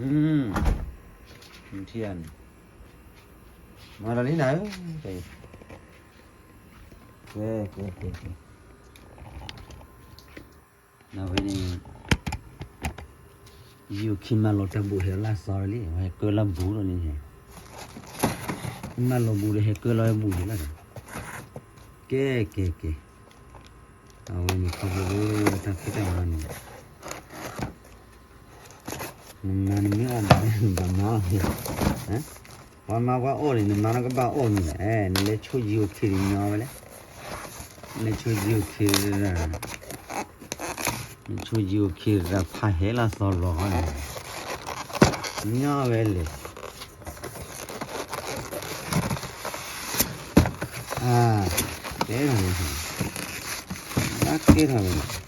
ထံၣ်န့ၣ်, မၤလီၤလံနၤဧၢ, ကဲ, ကဲ, ကဲ, ကဲ, နဝဲန့ၣ်, ယိၤခံမၤလီၤတၢ်ဘူးဟဲလၢစီၤလံ, ဟဲကၢလၢဘူးလီၤန့ၣ်, မၤလီၤဘူးဒီးဟဲကၢလီၤဘူးဟဲလီၤ, ကဲ, ကဲ, ကဲ, အဝဲန့ၣ်ခီဖျိလၢတၢ်ဖံးတၢ်မၤန့ၣ် နမၤနမ့ၢ်အီၣ်ဘၣ်န့ၣ် နဘၣ်မၤအီၣ်န့ၣ်, ပှၤမၤပှၤအီၣ်န့ၣ် နမၤနကဘၣ်အီၣ်န့ၣ်, နလဲၤဆိယိၤခံတညီဝဲလဲၣ်, နလဲၤဆိယိၤခံ, နဆိယိၤခံတဖးဟဲလၢစီၤလီၤန့ၣ်, ညီဝဲလဲၣ်, ကဲထီၣ်န့ၣ်, ကဲထီၣ်န့ၣ်,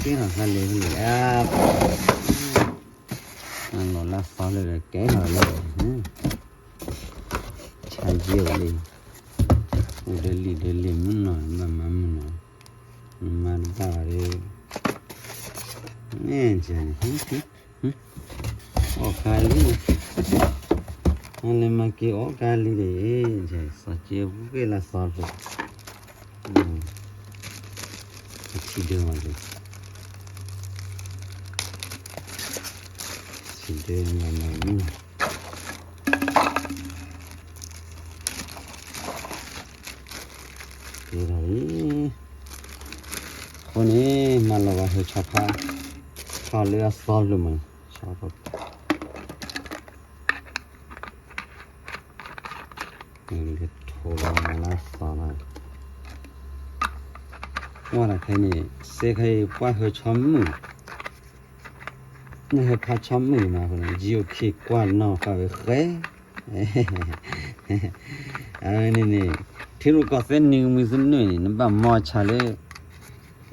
ကဲထီၣ်သးလဲၤန့ၣ်, လီၤလၢစီၤလၢကဲထီၣ်လၢ, ဆါယဲၢ်လံ, အိၣ်ဒီးလံာ်ဒီးလံာ်မုၢ်နီၤ မၤမၤမုၢ်နီၤ, မၤတဘၣ်ဒီး, န့ၣ်, အီၣ်ကါလံ, အလဲၤမၤက့ၤအီၣ်ကါလံဒီး, စီၤကဲဝဲလၢစီၤလၢ, ထံဒၢမး, ထံဒၢမး, ကဲထီၣ်လံ, အဃိန့ၣ် မၤလီၤဘၣ်ဟဲဆီဖါ, ဆီလၢအစီၤလၢမး, ဆီဖါ လဲၤထိလီၤမၤလၢစီၤလီၤ, ကွၢ်တၢ်ခဲအံၤန့ၣ် စဲခါအံၤပှၢ်ဟဲဆီမုၣ်, နဟဲဖါဆီမုၣ်မးအဃိန့ၣ် ယိၤခံကွၢ်နီၣ်ဃာ်ဝဲဃဲ, အဝဲန့ၣ်န့ၣ်, ထံရူၢ်ကီၢ်သဲးနံၤကမှံၤသနၢၣ်န့ၣ် နဘၣ်မၤဆါလၢ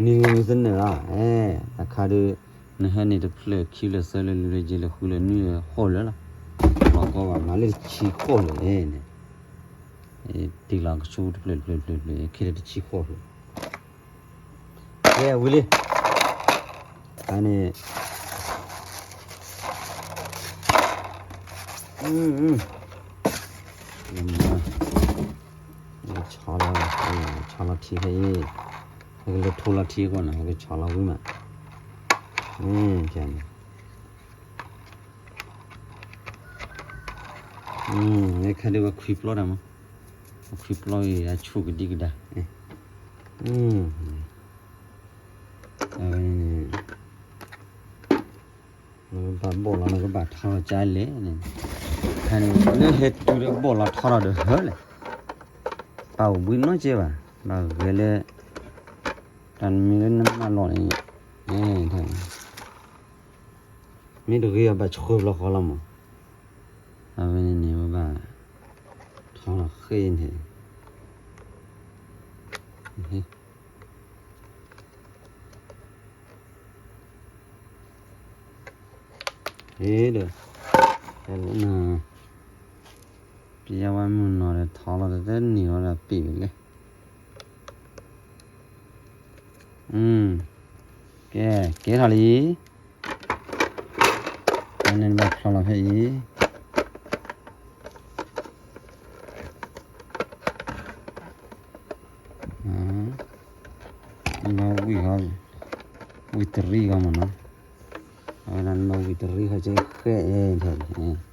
နံၤကမှံၤသနၢၣ်လီၤ, တခါဒီး, နဟဲန့ၣ်တဖျၢၣ်ခံဖျၢၣ်သၢဖျၢၣ်လွံၢ်ဖျၢၣ်ယဲၢ်ဖျၢၣ်ဃုဖျၢၣ်နွံဖျၢၣ်ဃိးဖျၢၣ်လီၤ, လီၤကီဘၣ်မၤလၢတဆံဃိးဖျၢၣ်န့ၣ်, တ့ၢ်လီၤကဆူတဖျၢၣ်တဖျၢၣ်တဖျၢၣ်တဖျၢၣ် ခဲဒီးတဆံဃိးဖျၢၣ်, ကဲဝံၤလံ, အန့ၣ် ဆီလီၤ, ဆီလီၤထံဖဲအံၤ, ဟဲကလဲၤထိလီၤထံအဂီၢ်န့ၣ် ဟဲကဆီလီၤဝံၤမး, န့ၣ်, န့ၣ်ခါဒုးပှၤခွံပျီတၢ်မး, ပှၤခွံပျီအံၤအဆူၣ်ကဒံကဒါ, အဝဲန့ၣ် နကဘၣ်ဘီၣ်လီၤ နကဘၣ်ထီထီၣ်ကလဲၣ်န့ၣ်, ခါန့ၣ် လၢဟဲတုၤဒီးဘီၣ်လီၤထီထီၣ်ဒီးဟၢလီၤ, ပာ်အိၣ်ဘှံးနီတစဲးဘၣ်, ဘၣ်ဂဲၤလၢ တၢ်မ့ၢ်လၢနမၤလီၤန့ၣ်, မ့ၢ်တဂ့ၤအဘၣ်ဆှၢဘျီဃီလီၤမး, အဝဲန့ၣ်န့ၣ် ပဘၣ် ထီလီၤဃ့န့ၣ် ဟ့ၣ်ဒီး, ပယီၤဝဲမုၢ်နီၤဒီးထီလီၤတၢ်တန့ၢ်လီၤဒီးပ့ၢ်ဝဲလဲၣ်, ကဲ, ကဲထီၣ်လံ, အန့ၣ်ဘၣ်ဖျီလီၤဖဲအံၤ ဘၣ်ဝံၣ်ဃီ, ဝံၣ်တရံးဃီမးနီၤ, အဝဲဒၣ်နဘၣ်ဝံၣ်တရံးဃီကဲဃဲအဲၣ်, ဝဲလီၤ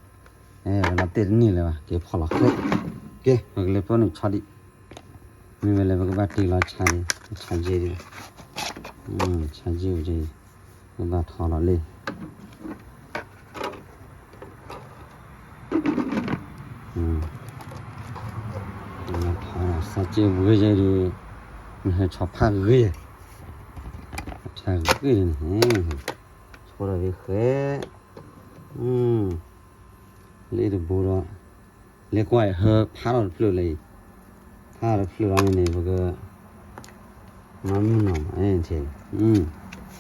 တဲာ်တန့ၢ်လၢၤဘၣ် ကဲဖီလီၤဃဲ, ကဲ ပကလဲၤပၢနုာ်ဆီဒံး, မ့ၢ်ဝဲလဲၣ် ပကဘၣ်တ့ၢ်လီၤဆါဒံး, ဆါက့ဒံး, ဆါက့ဝဲက့, ပဘၣ်ထီလီၤလံ ထီလီၤစၢ်က့ဝဲယဲဒုး, နဟဲဆီဖါဂ့ၤ, ဆီဂ့ၤန့ၣ်, ဆီဒီးဂ့ၤဃဲ, လၢတဘိဒီး, လဲၤကွၢ်ဟၢဖးထီၣ်တဖျၢၣ်လၢအံၤ, ဖးထီၣ်တဖျၢၣ်လီၤန့ၣ်န့ၣ် ပက, မၤမုၢ်နီၤ,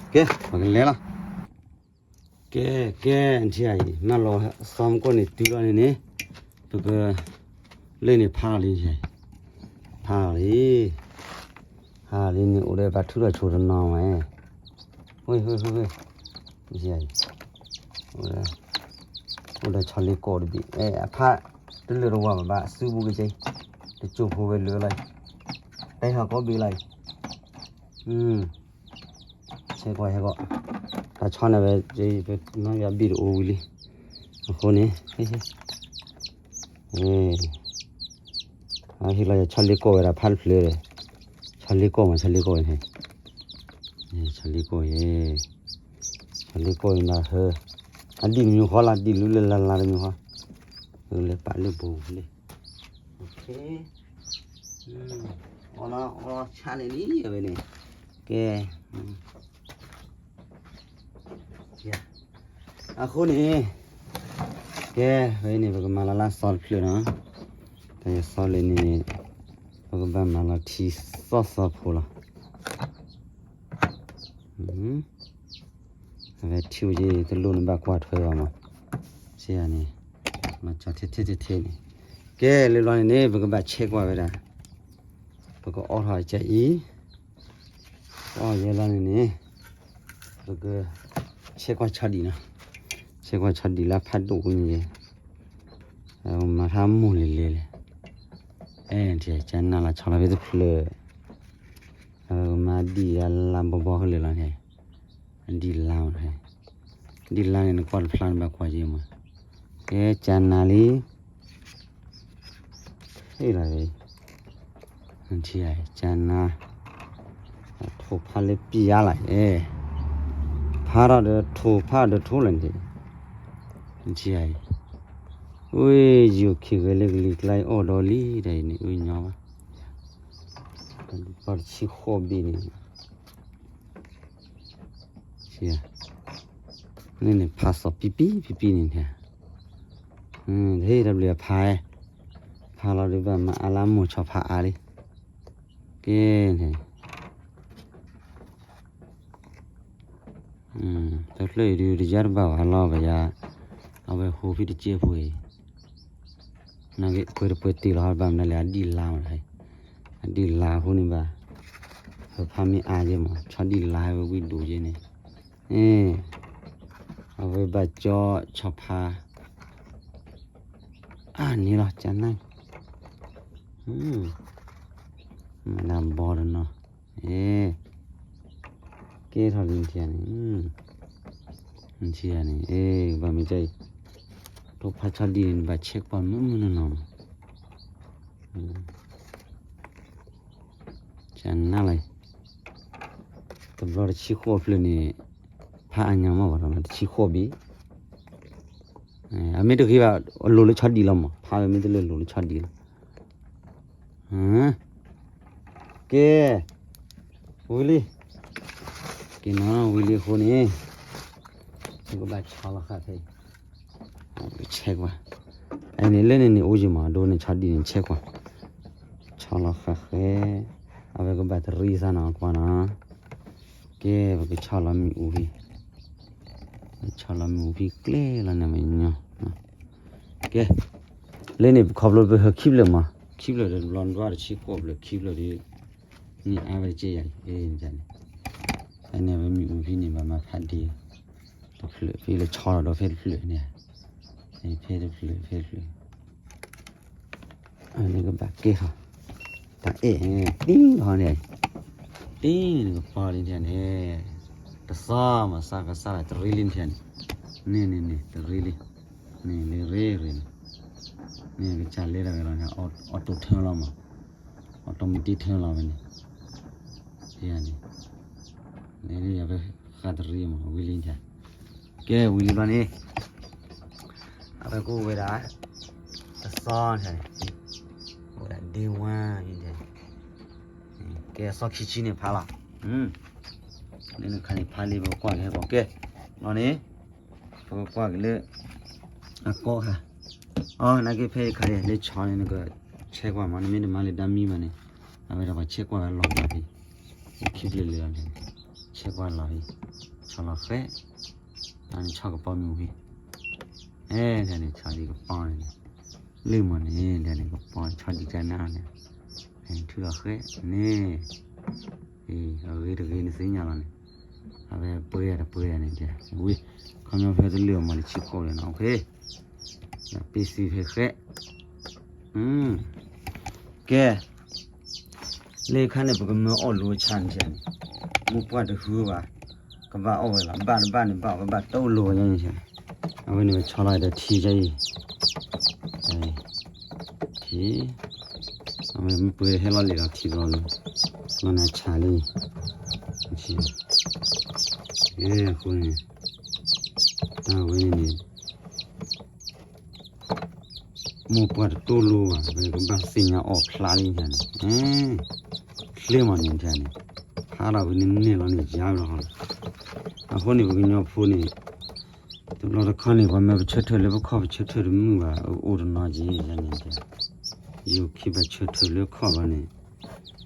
ကဲ, ပကလဲၤလီၤ ကဲ, ကဲ, ထံအံၤ မၤလီၤစီမကီၢ်န့ၣ်တုၤလီၤန့ၣ်န့ၣ်, ပက, လၢန့ၣ်ဖးလီၤလံ, ဖးလီၤလံ, ဖးလီၤလံန့ၣ် အိၣ်ဒီးပှၤထုးထီၣ်ဆိတနီၤဝဲ, ဝဲ, ဝဲ, ဝဲ, ထံအံၤ, အိၣ်ဒီးဆီလ့ကိၣ်တဘ့ၣ်, အဲ အဖးတလၢာ်တဝါဘၣ်ဘၣ် စုဘူးကကဲ, တကၠိၢ်ဖိဝဲလၢလီၤ, တၢ်ဟးကီဘ့ၣ်လီၤအံၤ, ဆဲးကွၢ်ဟဲကီး, တၢ်ဆီန့ၣ်ဝဲ, နီၢ်ယွၤဘ့ၣ်တအိၣ်ဝံၤလံ, အဃိန့ၣ်, ဟ့ၣ်လီၤယဆီလ့ကိၣ်ဝဲဒၣ်ဖးတဖျၢၣ်ဒီး, ဆီလ့ကိၣ်မး ဆီလ့ကိၣ်အံၤ, ဆီလ့ကိၣ်အံၤ, ဆီလ့ကိၣ်အံၤနၤဟၢ, အဒံၣ်မံၤဃီလီၤ ဒံၣ်လူလၢလၢ်လၢ်တမံၤဃီ, လၢပာ်လၢဘိလံ, အီလီၤ အီလီၤဆါန့ၣ်လံ အဝဲန့ၣ်, ကဲ, အဃိန့ၣ်, ကဲ, ဝဲန့ၣ် ပကမၤလီၤလၢစီတဖျၢၣ်နီၤ, တၢ်ယစီလ့န့ၣ်, ပကဘၣ်မၤလီၤထံစီစီဖိလီၤ, အဝဲထံအိၣ်က့ တလိၣ်န့ၣ်ဘၣ်ကွၢ်ထွဲဘၣ်မး, စ့ယၤန့ၣ်, မၤကၠီထဲထဲထဲထဲန့ၣ်, ကဲ လၢဘျီန့ၣ်န့ၣ် ပကဘၣ်ဆဲးကွၢ်ဝဲဒၣ်, ပကအီထီၣ်အကၢအံၤ, အီယဲလီၤန့ၣ်န့ၣ်, ပက, ဆဲးကွၢ်ဆီဒံၣ်နီၤ, ဆဲးကွၢ်ဆီဒံၣ်လၢဖးဒိၣ်ဝဲန့ၣ်ယဲ, မၤထါမိၢ်လံၤလံၤလဲၣ်, အဲ ကနၣ်လီၤဆီလီၤဖဲတဖျၢၣ်, မၤဒံၣ်လါဘီဘီခဲလၢာ်လီၤန့ၣ်, ဒံၣ်လါ, ဒံၣ်လါန့ၣ် နကွၢ်တဖျါန့ၣ်ဘၣ်ကွၢ်က့မး, ကဲ ကနၣ်လံ ဟ့ၣ်လီၤ, ကနၣ်, ထိၣ်ဖးလၢပျါလီၤ, ဖးထီၣ်ဒီးထိၣ်ဖးဒီးထိၣ်လီၤန့ၣ်, အံၤ, ဝ့ၢ်ယိၤခံဂဲၤလၢကလံၤကျါအံၤအိၣ်ဒီးလံ တၢ်အံၤန့ၣ် အၢညီဘၣ်, ပှၤတဆံဃိးဘ့ၣ်န့ၣ် န့ၣ်န့ၣ် ဖးစီၤပံပံပံပံန့ၣ်, တဟ့ၣ်တၢ်ဘျုးအဖး, ဖးလီၤဒုးဘၣ်မၤအါလၢမိၢ်ဆီဖးအါလံ, ကဲန့ၣ်, တဖျၢၣ်အံၤဒုးတယါတဘၣ်ဘၣ်လီၤ ပယါ, အဝဲဟိဖံတကဲဖိအံၤ နကွဲးတပှဲၤတ့ၢ်လီၤ ဘၣ်မနုၤလဲၣ် အဒံၣ်လါမး, အဒံၣ်လါအဃိန့ၣ်ဘၣ်, ဟၢဖးမ့ၢ်အါယဲမး ဆီဒံၣ်လါဝဲဝံၣ်ဒိၣ်ယဲန့ၣ်, အဝဲဘၣ်ကၠီဆီဖါ, အါန့ၣ်လီၤ ကနၣ်, မ့ၢ်ဒၣ်ဘီတနီၤ, ကဲထီၣ်လံထံဂၤန့ၣ်, ထံဂၤန့ၣ် ဘၣ်မ့ၢ်ကဲအံၤ, ထိၣ်ဖးဆီဒံၣ်န့ၣ် ဘၣ်ဆဲးကွၢ်မုၢ်မုၢ်နီၢ်နီၢ်မး, ကနၣ်လီၤ, တဘျီတဆံဃိးဖျၢၣ်န့ၣ်, ဖးအညါမးဘၣ်ဒီး တဆံဃိးဘ့ၣ်, အမ့ၢ်တဂ့ၤဘၣ်, အလိၤလၢဆီဒံၣ်လီၤမး ဖးဝဲမ့ၢ်တလၢလိၤလၢဆီဒံၣ်လီၤ, ကဲ, ဝံၤလံ, ကဲနီၤ ဝံၤလံအဃိန့ၣ်, ပကဘၣ်ဆီလီၤဃာ်ဖဲအံၤ, ဆဲးကွၢ်, အန့ၣ်လၢန့ၣ်န့ၣ် အိၣ်ယံၤမး ဒိန့ၣ်ဆီဒံၣ်န့ၣ် ဆဲးကွၢ်, ဆီလီၤဃာ်ဃဲ, အဝဲကဘၣ်တရံးစၢ်နီၤ ကွၢ်နီၤ, ကဲ ပကဆီလီၤမ့ၣ်အူဖဲ ဆီလီၤမ့ၣ်အူဖဲကျဲလီၤန့ၣ်မညီ, ကဲ, လၢန့ၣ် ခီဖျိပဟၢခံဖျၢၣ်မး ခံဖျၢၣ်ဒီးတဘျီ နဒွးတဆံဃိးဖျၢၣ် ခံဖျၢၣ်ဒီး, န့ၣ်အါဝဲတကဲယၤအံၤ, အန့ၣ်, အန့ၣ်ဝဲမ့ၣ်အူဖဲန့ၣ် ဘၣ်မၤဖးဒ့, တဖျၢၣ်ဖဲလၢဆီလီၤဒီးဖဲတဖျၢၣ်န့ၣ်, ဖဲတဖျၢၣ်ဖဲတဖျၢၣ် အန့ၣ်ကဘၣ်ကဲထီၣ်, တၢ်အဲၣ်, တံၢ်ဟီန့ၣ်, တံၢ်န့ၣ်ကပီၤလံထံန့ၣ်, တသီမး စးကစၢ်လၢတရံးလံထံန့ၣ်, န့ၣ်န့ၣ်န့ၣ် တရံးလံ, န့ၣ်လၢရ့ရ့န့ၣ်, န့ၣ်ကစၢ်လဲၤတၢ်ဝဲလီၤန့ၣ် automatic turn လီၤမး, automatic turn လီၤဝဲန့ၣ်, န့ၣ်, န့ၣ်လၢယၤဖဲဃာ်တရံးမး ဝံၤလံထံ ကဲဝံၤလံဘျီန့ၣ်, အဝဲကအိၣ်ဝဲဒၣ်, တသီန့ၣ်, အိၣ်ဝဲဒၣ် day one န့ၣ်, ကဲအသီခံဆံန့ၣ်ဖးလီၤ, လၢနခါန့ၣ်ဖးလံ ပကကွၢ်က့ၤဟဲကီး ကဲ, လီၤန့ၣ်, ပကကွၢ်က့ၤလၢ, အကီခါ, အနာ်က့ဖဲအံၤခါအံၤ လၢဆီန့ၣ် နကဆဲးကွၢ်မး နမ့ၢ်တမၤလၢဒါမံဘၣ်န့ၣ်, အဝဲဒၣ်ပှၤဆဲးကွၢ်ဝဲလီၤဘၣ်ဖဲ, ခံဖျၢၣ်လၢာ်လီၤန့ၣ်, ဆဲးကွၢ်လီၤဖဲ, ဆီလီၤဃဲ, အန့ၣ်ဆီကပီၤမ့ၣ်အူဖဲ, အဲန့ၣ်ဆီဒံၣ်ကပီၤန့ၣ်, လၢမ့ၢ်န့ၣ် လဲၤန့ၣ်ကပီၤဆီဒံၣ်ကနၣ်န့ၣ်, ထုးလီၤဃဲန့ၣ်, အဂ့ၤတဂ့ၤန့ၣ်သ့ၣ်ညါလီၤန့ၣ်, အဝဲပှဲၤတပှဲၤန့ၣ် ဝံၤ ခီပညီဖဲတလၢာ်အမၤတဆံဃိးလဲၣ်နီၤ OK ပ့ၤစံဖဲဃဲ ကဲ လၢခါန့ၣ် ပကမၢအီၣ်လိဆါန့ၣ်န့ၣ် မိၢ်ပှၢ်တဟုဘၣ် ကဘၣ်အီၣ်ဝဲလီၤ ဘၣ်တဘၣ်န့ၣ် ဘၣ်ဝဲဘၣ်တအိၣ်လိဝဲန့ၣ် အဝဲန့ၣ်ပဆီလီၤဒီးထံကအံၤ ထံ အဝဲမ့ၢ်ပှဲၤဟဲလီၤလံာ်လီၤထံဘျီလံ လီၤနၤဆါလံ အဃိန့ၣ် တၢ်ဝဲန့ၣ်န့ၣ် မိၢ်ပှၢ်တတိၢ်လိဘၣ် ပကဘၣ်သ့ၣ်ညါအီၣ်ဖျါလံန့ၣ် ချ့မးန့ၣ်န့ၣ် ဖးထီၣ်ဝဲန့ၣ်နဲၣ်လီၤန့ၣ်ယါလီၤ အဃိန့ၣ် ပကညီဖိန့ၣ် တဘျီတခီန့ၣ် ပှၤမၢပဆၢထၢၣ်လၢပခီၣ်ပဆၢထၢၣ်တမုာ်ဘၣ် အိၣ်တနီၤက့ၤန့ၣ် ယိၤခံဘၣ်ဆၢထၢၣ်လၢခီၣ်လီၤန့ၣ်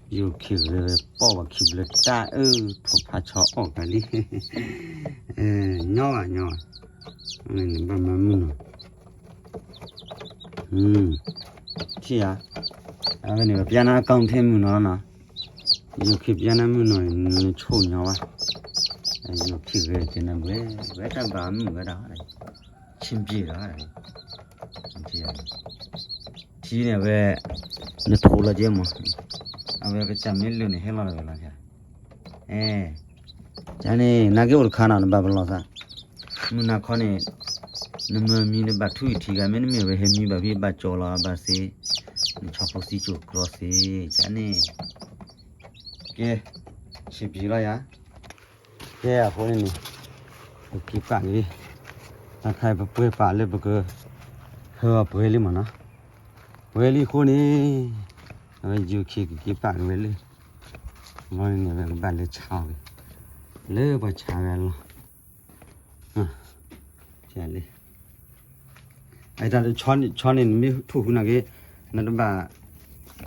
ယိၤခံဂဲၤဝဲပီၣ်ဘၣ်ခံဘျၢတၢ်အၢ ထိၣ်ဖးဆီအီၣ်ကၤလံ ညီဘၣ်ညီဘၣ် ဘၣ်မၤမုၢ်နီၤ ထံၣ်ဧါ အဝဲန့ၣ် ပျါနါအကီၢ်ထဲမုၢ်နီၤနီၤ ယိၤခံပျါနါမုၢ်နီၤန့ၣ် နဆိၣ်ညီဘၣ် ယိၤခံဂဲၤတ့ၢ်နၤဘှဲ ဝဲတၢ်ဘၣ်မုၢ်ဝဲဒၣ် ဆ့ၣ်ပျ့ၤဒီး ထံန့ၣ်ဝဲ နထိးလီၤက့မး အဝဲကစၢ်မ့ၢ်လၢာ်န့ၣ် ဟဲလီၤလီၤဝဲလီၤ အဲ ကန့ၣ် နာ်က့အိၣ်တခါနီၤ နဘၣ်ပလီၢ်သး မုၢ်နၤခီန့ၣ် နမၢမံနဘၣ်ထူၣ်အံၤထံဂၤ မ့တမ့ၢ်ဝဲဟဲမံဘၣ်ဖဲဘၣ်ကၠီလီၤဘၣ်စ့ နဆီဖိစံကၠိၣ်ကြီစ့ ကန့ၣ် ကဲ ဆံးပျံၤလီၤယၤ ကဲအဃိန့ၣ်န့ၣ် ပက့ၤပာ်က့ၤ အခါပပှဲၤပာ်လၢပက ဟၢအပှဲၤလံမးနီၤ ပှဲၤလံအဃိန့ၣ် အဝဲယိၤခံကက့ၤပာ်က့ၤဝဲလၢ ဘီန့ၣ်န့ၣ် အဝဲကဘၣ်လဲၤဆါအီၤက့ၤ လၢပှၤဆါဝဲအလီၢ် လၢ အတၢ်တဆီန့ၣ် နမ့ၢ်ထူၣ်ဃုနာ်က့ နတဘၣ်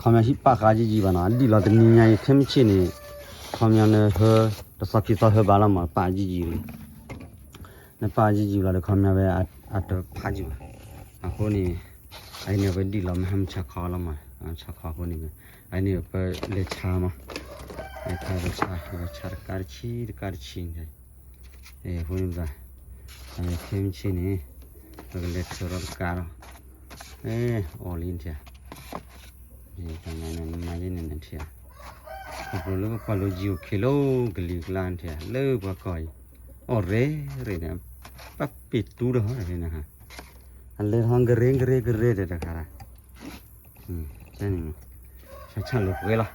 ခီပညီဟံၣ်ပာ်ဃာ်ယံာ်ယံာ်ဘၣ်နီၤ အဒံၣ်လီၤတနံၤညါအံၤ ခဲမုၢ်ဆ့ၣ်န့ၣ် ခီပညီနဟၢ တသီခံသီဟၢဘၣ်လီၤမး ပာ်ယံာ်ယံာ်လံ နပာ်ယံာ်ယံာ်လီၤဒီး ခီပညီဝဲ အတဖးယံာ်ဘၣ် အဃိန့ၣ် အအံၤန့ၣ် ပဒံၣ်လီၤမ့ၢ်ဟါမ့ၢ်ဆါခီလီၤမး ဆါခီအဃိန့ၣ် အအံၤန့ၣ် ပလဲၤဆါမး လဲၤဆါ ပဆါ ပဆါတကးတဆံ တကးတဆံ အဃိန့ၣ် ခဲမုၢ်ဆ့ၣ်န့ၣ် ပကလဲၤထၢထီၣ်တကးဒီး အီၤလံနထံၣ် နမၤယဲန့ၣ်နထံၣ် ခီဖျိလၢပကွၢ်လိယိၤခံလၢကလံၤကျါနထံၣ် လၢပှၤကီၢ်အံၤ အီၣ်ရ့ရ့န့ၣ် ပၢ်ပ့ၤတူဒီးဟီန့ၣ် အလဲၤထီၣ်ကရ့ကရ့ကရ့ဒီးတခါ န့ၣ် ဆၣ်ဆၣ်လၢပှဲၤလီၤ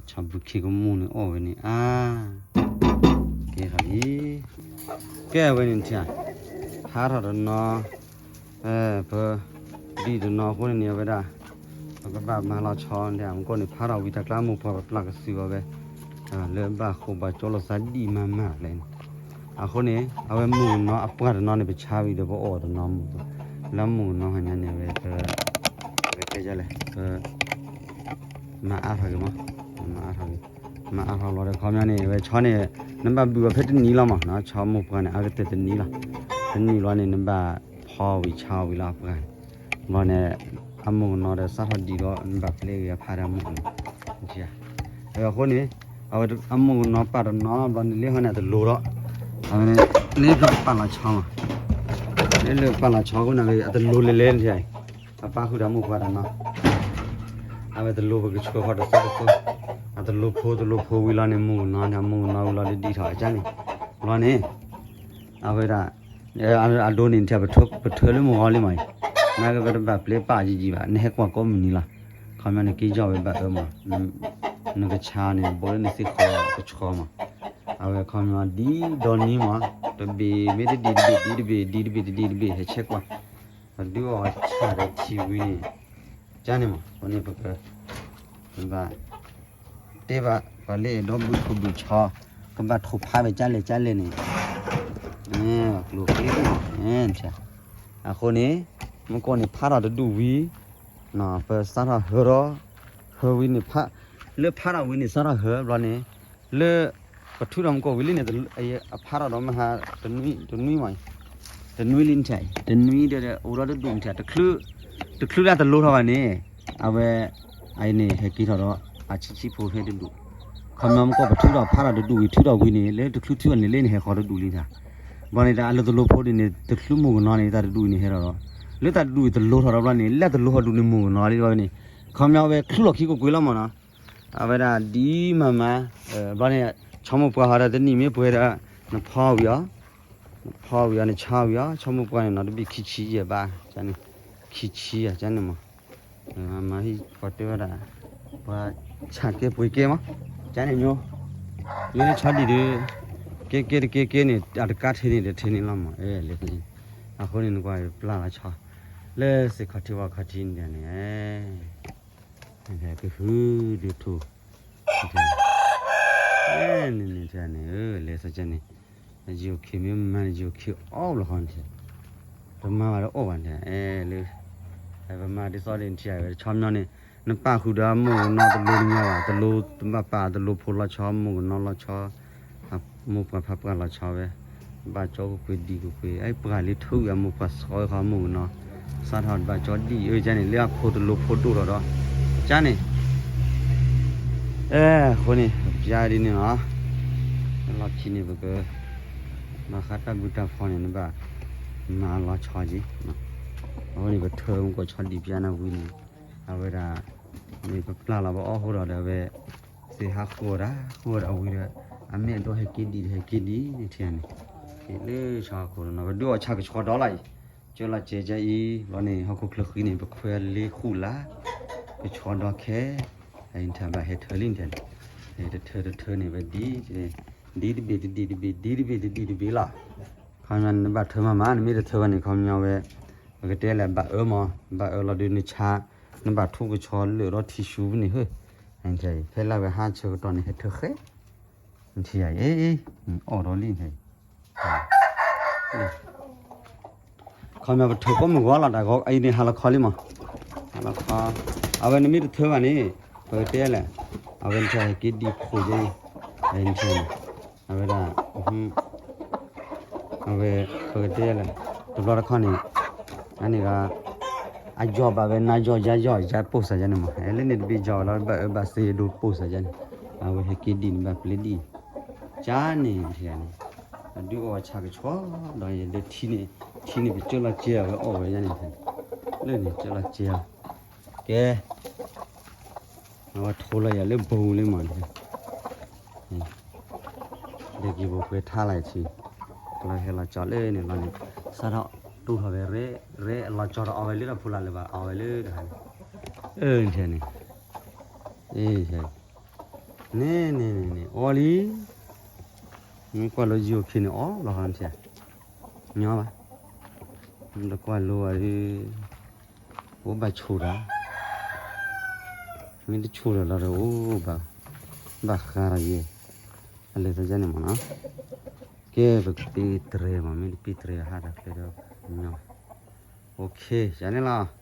ဆၣ်ဘုခ့ကမိၣ်န့ၣ်အီၣ်ဝဲန့ၣ် အါ ကဲထီၣ်လံ ကဲဝဲန့ၣ်ထံၣ် ဖးထီၣ်တနီၤ ပ ဒံၣ်တနီၤအဃိန့ၣ်န့ၣ် အဝဲဒၣ် ပကဘၣ်မၤလီၤဆီဒ်မူကီၢ်န့ၣ် ဖးထီၣ်ဝံၤတၢ်ကျါမိၢ်ပှၢ်ပပျၢ်ကသုးအီၤဝဲ လၢဘၣ်ဃိးဘၣ်ကၠီလိာ်သးဒံၣ်မးမးလဲၣ်န့ၣ် အဃိန့ၣ် အဝဲမုၢ်ကနီၤအပှၢ်တနီၤန့ၣ် ပဆါဝံၤဒီးပအီၣ်တနီၤမုၢ် လၢမုၢ်ကနီၤဟါညါန့ၣ် အဝဲ ပ ပကတဲလဲၣ် ပ မၤအါထီၣ်က့ၤမး မၤအါထီၣ်က့ၤ မၤအါထီၣ်လီၤဒီးခီပညီန့ၣ် အဝဲဆီန့ၣ် နဘၣ်ဘုၣ်အီၤဖဲတနံၤလီၤမး ဆီမိၢ်ပှၢ်န့ၣ် အါကတၢၢ်တနံၤလီၤ တနံၤလီၤန့ၣ် နဘၣ်ဖီဝံၤဆါဝံၤလီၤအပှၢ်န့ၣ် ဘီန့ၣ် အမုၢ်ကနီၤဒီးစးထီၣ်ဒံးဒီး နဘၣ်ပျဲက့ၤအဖါတၢ်မုၢ်ကနီၤ အဃိန့ၣ် အဝဲအမုၢ်ကနီၤပာ်တနီၤဘီန့ၣ် လၢဟီန့ၣ်အတလိၤဒီး အဝဲန့ၣ် လၢပပာ်လီၤဆီမး လၢလၢပာ်လီၤဆီအဃိန့ၣ် အတလိၤလဲၤလဲၤန့ၣ် အပၣ်ဃုာ်ဒီးမိၢ်ပှၢ်တနီၤ အဝဲတလိၤပကဆှၢဃီတသီတသီ အတလိၤဖိတလိၤဖိဝံၤလီၤန့ၣ် မုၢ်ကနီၤန့ၣ် အမုၢ်ကနီၤဝံၤလီၤလၢဒံးထီၣ်အကါန့ၣ် ဘီန့ၣ် အဝဲဒၣ် အဒိန့ၣ် ပထၢလၢမုၢ်ဂီၤလံမးအံၤ နာ်က့ပတဘၣ်ပျဲပာ်ယံာ်ယံာ်ဘၣ် နဟဲကွၢ်ကိးမုၢ်နံၤလီၤ ခီပညီန့ၣ်က့ၤယီၢ်ဝဲဘၣ်အၢမး နကဆါန့ၣ် ဘီလၢနသ့ၣ်ဃီကဆှီမး အဝဲခီပညီဒ်ဒီနံၤမး တဘ့ၣ်မ့ၢ်တဒံးတဘ့ၣ် ဒ်တဘ့ၣ်တဒံးတဘ့ၣ် ဒ်တဘ့ၣ်တဒံးတဘ့ၣ် ဟဲဆဲးကွၢ် ပဒုးအီၣ်ဆၣ်ဒီးထံဝံၤန့ၣ် ကန့ၣ်မး အဃိန့ၣ်ပက ဘၣ် တဲဘၣ်ပှၤလၢအဲၣ်ဒိးဘုၣ်ထိၣ်ဘုၣ်ဆီ ကဘၣ်ထိၣ်ဖးဝဲကၢ်လဲၣ်ကၢ်လဲၣ်န့ၣ် ကျိၤကျ့မး အဃိန့ၣ် မုၢ်ကီၢ်န့ၣ်ဖးထီၣ်တဒူၣ်ဝံၤ ပစးထီၣ်ဟၢထီၣ် ဟၢဝံၤန့ၣ် လၢဖးထီၣ်ဝံၤန့ၣ် စးထီၣ်ဟၢဘျီန့ၣ် လၢ ပထုးထီၣ်မုၢ်ကီၢ်ဝံၤလံန့ၣ် အဖးထီၣ်ဒီးမဟါ တနွံမး တနွံလံနထံၣ် တနွံဒီးအိၣ်ဒီးတဒူၣ်နထံၣ် တချုးလၢတလိၤထီၣ်ဘၣ်န့ၣ် အဝဲ အအံၤန့ၣ် ဟဲက့ၤထီၣ်ဒီး အဆံးဆံးဖိဖဲတဒူၣ် ခီ ခီပညီမ့ၢ်ကွၢ်ပထုးထီၣ်ဖးထီၣ်တဒူၣ်ဝံၤ ထုးထီၣ်ဝံၤန့ၣ် လၢတချုးထုးအီၤန့ၣ် လၢန့ၣ်ဟဲဃီၤတဒူၣ်လံတၢ်, ဘျီန့ၣ်တၢ်အလၢတလိဖိဒ်န့ၣ် တချုးမိၢ်ကနီၤန့ၣ် တၢ်တဒူၣ်န့ၣ်ဟဲထီၣ်ဒီး လၢတၢ်တဒူၣ်တလိထီၣ်ဒီးဘျီန့ၣ် လၢတလိဟီဒူၣ်န့ၣ်မိၢ်ကနီၤလံဘျီန့ၣ် ခီပညီဝဲချုးလီၢ်ခံကွ့ၢ်ကွ့ၢ်လီၤမးနီၤ, အဝဲဒၣ်ဒ်မၤမၤ, ဘျီန့ၣ် ဆီမိၢ်ပှၢ်ဟီဒီးတနံၣ်မ့ၢ်ပှဲၤဒီး နဖီဝံၤအီၤ နဖီဝံၤအီၤ နဆါဝံၤအီၤ ဆီမိၢ်ပှၢ်န့ၣ်နီၤ တဘ့ၣ်ခံဆံယဲၢ်ဘၣ်, န့ၣ် ခံဆံယဲၢ်န့ၣ်မး, မၤဟံၣ်ပှၤတဲဝဲဒၣ် ပှၤဆၣ်ကဲပှ့ၤကဲမး, န့ၣ်မ့ၢ် မ့ၢ်လၢဆီဒံၣ်ဒီး ကဲကဲတကဲကဲန့ၣ် အတကးထံးန့ၣ်တထံးန့ၣ်လီၤမး, အဃိန့ၣ်နကွၢ်ပျၢ်လီၤဆီ လၢစ့ၢ်ခီၣ်ထံးဝါခီၣ်ထံးန့ၣ်န့ၣ် ကဟုဒုးထူၣ် န့ၣ်န့ၣ် လဲၤစ့ၢ်ကီးန့ၣ် ယိၤခံမ့ၢ်မၤန့ၣ် ယိၤခံအီၣ်ဘျီဃီန့ၣ် တမၤဘၣ်တအိၣ်ဘၣ်န့ၣ် လၢ ပမၤဒ်သိးဒ်န့ၣ်ထံၣ်ဝဲ တဆီမညီန့ၣ် နပာ်ဃုာ်ဒီးမိၢ်ကနီၤတလိတညီဘၣ် တလိတဘၣ်ပာ် တလိဖိလီၤဆီ မိၢ်ကနီၤလီၤဆီ မိၢ်ပှၢ်ဖးပှၢ်လီၤဆီဝဲ ဘၣ်ကၠီကကွ့ၢ်ဒံကကွ့ၢ် အပှၢ်လံထူၣ်ဝံၤအမိၢ်ပှၢ်ဆီဝဲဃီမိၢ်ကနီၤ စးထီၣ်ဘၣ်ကၠီဒံၣ်အၢကန့ၣ် လၢအဖိတလိဖိဒိၣ်ထီၣ်ဒီး ကန့ၣ် အဃိန့ၣ် ပပျၢ်ဒ်န့ၣ်လီၤ လီၢ်ခံန့ၣ်ပက ဘၣ်ဃးတၢ်ဘုၣ်တၢ်ဖီန့ၣ် နဘၣ်မၤလီၤဆီက့ၤ အဃိန့ၣ် ပထၢမုၢ်ကီၢ်ဆီဒံၣ်ပျၢ်နၢ်ဝံၤန့ၣ် အဝဲဒၣ် မ့ၢ်ပပျၢ်လီၤပအီၣ်ဃိဒီးဒီးအဝဲ သ့ၣ်ဟးဃုအီၣ်ဒၣ် ဃုအီၣ်ဒၣ်ဝံၤဒီး အမ့ၢ်အဒိဟဲက့ၤဒံး ဟဲက့ၤဒံးန့ၣ်ထံၣ်န့ၣ် လၢဆီဟီၣ်ခိၣ်ဒီး ပဒုးအီၣ်ဆၣ်ကဆီဒီလီၤအံၤ ကၢလီၤစဲးကဲအံၤ ဘျီန့ၣ် ဟီၣ်ခိၣ်ချၢဃံန့ၣ် ပခွဲးလ့ဃူလၢ် ကဆီဒီခဲ အံၤထၢဘၣ်ဟဲထၢလံန့ၣ် တထၢတထၢန့ၣ် ပဒ် ဒ်တဘ့ၣ်တဒံၣ်တဘ့ၣ် ဒ်တဘ့ၣ်တဒံၣ်တဘ့ၣ်လီၤ ခီပညီနဘၣ်ထၢမၤမး နမ့ၢ်တထၢဘၣ်န့ၣ် ခီပညီဝဲ ပကတဲလဲၣ် ဘၣ်အၢမး ဘၣ်အၢလီၤဒုးနဆါ နဘၣ်ထူကဆီလၢာ်ဒီးထံၣ်ဆူန့ၣ်ဟၢ ဖဲလၢဝဲဟးဆၢကတီၢ်န့ၣ် ဟဲထၢဃဲ နထံၣ်ယၤအံၤ အီၣ်ဒီးလံ ခီပညီပထၢကိးမုၢ်ဂီၤလီၤ တၢ်ဂီၤအံၤန့ၣ် ဟါလီၤခီလံမး ဟါလီၤခီ အဝဲနမ့ၢ်တထၢဘၣ်န့ၣ် ပကတဲလဲၣ် အဝဲနထံၣ်ဟဲက့ၤဒံးခိၣ်ယဲအံၤ နထံၣ်န့ၣ် အဝဲဒၣ် အဝဲ ပကတဲလဲၣ် တဘျီတခီၣ်န့ၣ် အန့ၣ်ဂၤ အယီၢ်ဘၣ်ဝဲနၤယီၢ်ယၤယီၢ်ယၤပိၢ်စၢ်ယၤန့ၣ်မး လၢန့ၣ်တဘ့ၣ်ယီၢ်ဝဲလီၤ ဘၣ်အၢဘၣ်သီဒိပိၢ်စၢ်ယၤန့ၣ် အဝဲဟဲက့ၤဒံးန့ၣ်ဘၣ်ပျဲဒံး ကန့ၣ် ထံၣ်န့ၣ် အဒုးအီၣ်ဆၣ်ကဆီဒီး လၢထံန့ၣ် ထံန့ၣ်ပကၢလီၤစဲးအီၤဝဲအီၣ်ဝဲယၤန့ၣ် လၢန့ၣ် ကၢလီၤစဲးအီၤ ကဲ အဝဲထိလီၤယၤလၢဘိလံမး ဒဲက့ၤဘိပှဲၤထါလၢထံ လီၤဟဲလီၤကၠီလၢန့ၣ်လီၤန့ၣ် စးထီၣ်တူၢ်ထီၣ်ဝဲ ရဲလီၤကၠီဒီးအီၣ်ဝဲလၢတၢ်ဖိလာ်လၢၤဘၣ် အီၣ်ဝဲလၢတခါန့ၣ် အၢ န့ၣ် န့ၣ်န့ၣ်န့ၣ် အီၣ်လံ မ့ၢ်ကွၢ်လၢယိၤခံန့ၣ် အီၣ်လီၤဟီထံ ညီဘၣ် မ့ၢ်တကွၢ်လိဝဲ အိၣ်ဘၣ်ဆိၣ်တၢ် မ့ၢ်တဆိၣ်တၢ်လီၤဒီးအိၣ်ဘၣ် ဘၣ်ဃးဒီးယဲ အလဲၤသးယါန့ၣ်မးနီၤ ကဲ ပကပ့တြဲၤမး မ့ၢ်တပ့တြဲၤဟးတၢ်ချ့ဒီး ညီ OK ယၤန့ၣ်လီၤ